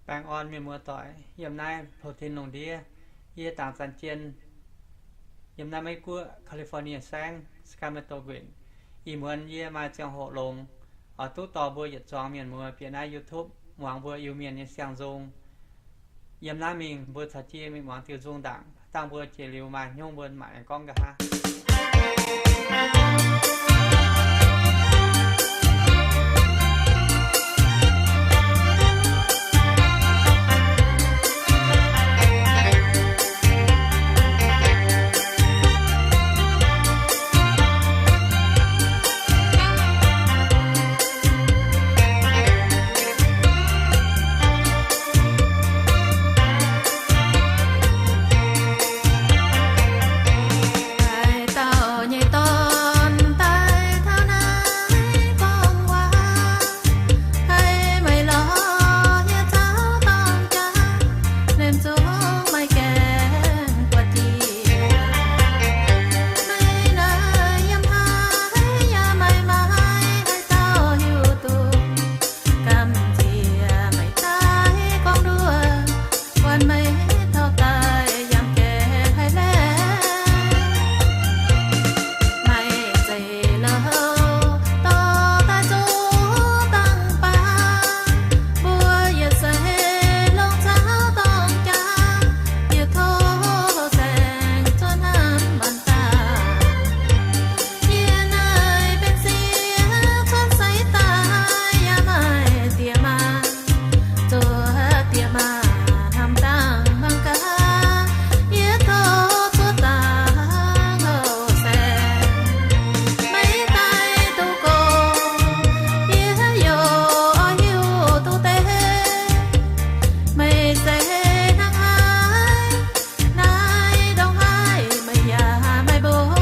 Baengh orn mienh muoz-doic yiem naaiv Portland lungh ndiev. Yie dangc zanc jien yiem naaiv Meiv Guoqv California saengv, Sacramento nquenc. Ih muonz yie maaih ziangh hoc longx, oix duqv dorh mbuo yietc zuangx mienh muoz bieqc naaiv YouTube muangx mbuo Iu-Mienh nyei siang-nzung. Yiem naaiv mingh mbuo caux jienv mingh muangx diuh nzung ndaangc, dangh mbuo jiex liuz maaih hnyouv mbuo mangc aengx gorngv nqa'haav. Haaix dauh nyei dorn daaih taux naaiv gorngv waac, haiz meih lorz yie zaux dorng jaax, liemh zungv meih gaengh buatc jiex. Meih naaic yiem haaix yaac maiv maaih haaix dauh hiuv duqv. Gamh nziex meih daaih gorngv nduov, buatc meih taux daaih yangh gaengh haiz laengz. Maaih zeiv louh dorh daaih zuqc dangh baac, mbuo yietc seix longc zaux dorng jaax, yie tov saeng zuov hnamv maanc daaih. Yie naaic benx sieqv cuotv seix daaih yaac maaih diex maa, zuov diex maa hnamv dangh mangc gaax, yie tov zuov dangh houh saeng. Meih daaih duqv gox, yie youh oix hiuv duqv deix. Meih se hnangv haaix, naaiv ndongc haaix meih yaac maiv mbuox.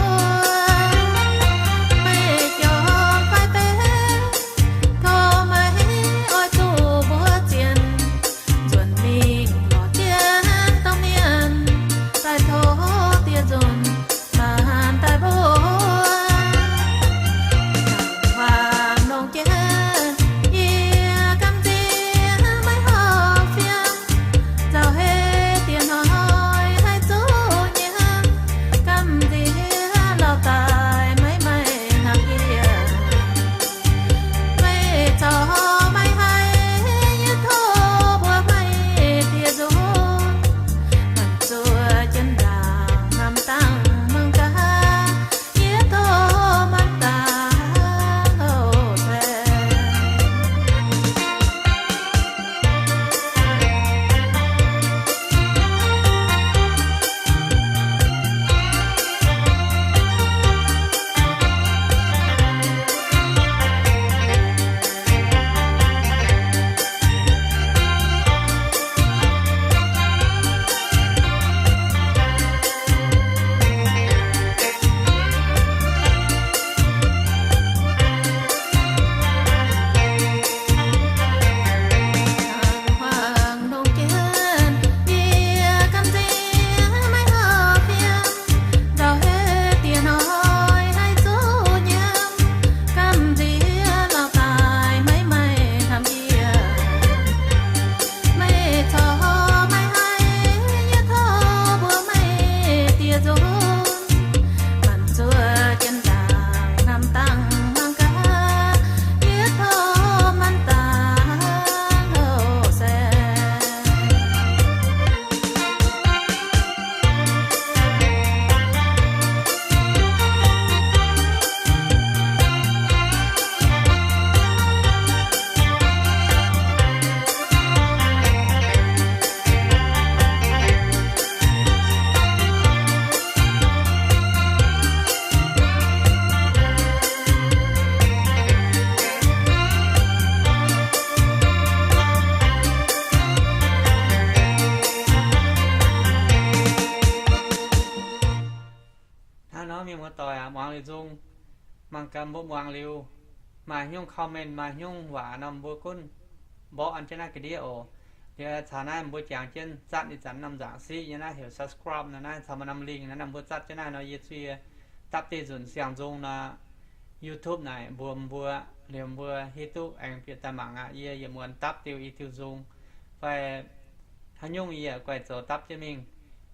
Meih jomc fai benx, tov meih oix zuqc mbuox zien. Nzuonx mingh lorz jienv domh mienh, daaih tov dieh nzunc maanc daaih mbuox. Hmuangx longc jienv yie gamh nziex maiv horpc fiem, nzauh heix dieh hnoi haih zuqc nyiemv, gamh nziex lauh daaih maiv maaih hnamv yie. Meih corc maiv haih, yie tov mbuox meih dieh nzunc, manc zuoqc jienv ndaangc hnamv dangh mangc gaax, yie tov maanc dangh houh saeng. Hmuangx longc jienv yie gamh nziex maiv horpc fiem, nzauh heix dieh hnoi haih zuqc nyiemv, gamh nziex lauh daaih maiv maaih hnamv yie. Meih corc maiv haih, yie tov mbuox meih dieh nzunc, manc zuoqc jienv ndaangc hnamv dangh mangc gaax, yie tov maanc dangh houh saeng. Hnangv nor mienh muoz-doic aac, muangx liuz nzung, mangc gaax mbuo muangx liuz, maaih hnyouv comment, maaih hnyouv waac nor mbuo gunv mborqv an jienv naaiv ga'ndiev oc. Liuz caux naaiv mbuo jangx jienv zatv ih zanc norm nzaangc siqv nyei naaiv heuc subscribe nor naaiv caux maaih norm link nor, mbuo zatv jienv naaiv nor yie zuqc yie dapv diuh nzunc siang-nzung nor, YouTube naaic mbuox mbuo, liuz mbuo hiuv duqv aengx bieqc daaih mangc aqv. Yie yietc muonz dapv diuh i diuh nzung, fai haaix nyungc yie yaac guaix zoux dapv jienv mingh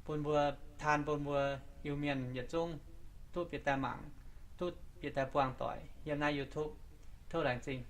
bun mbuo, taan bun mbuo Iu-Mienh yietc zungv duqv bieqc daaih mangc, duqv bieqc daaih buangh doic yiem naaiv YouTube. Tov laengz zingh.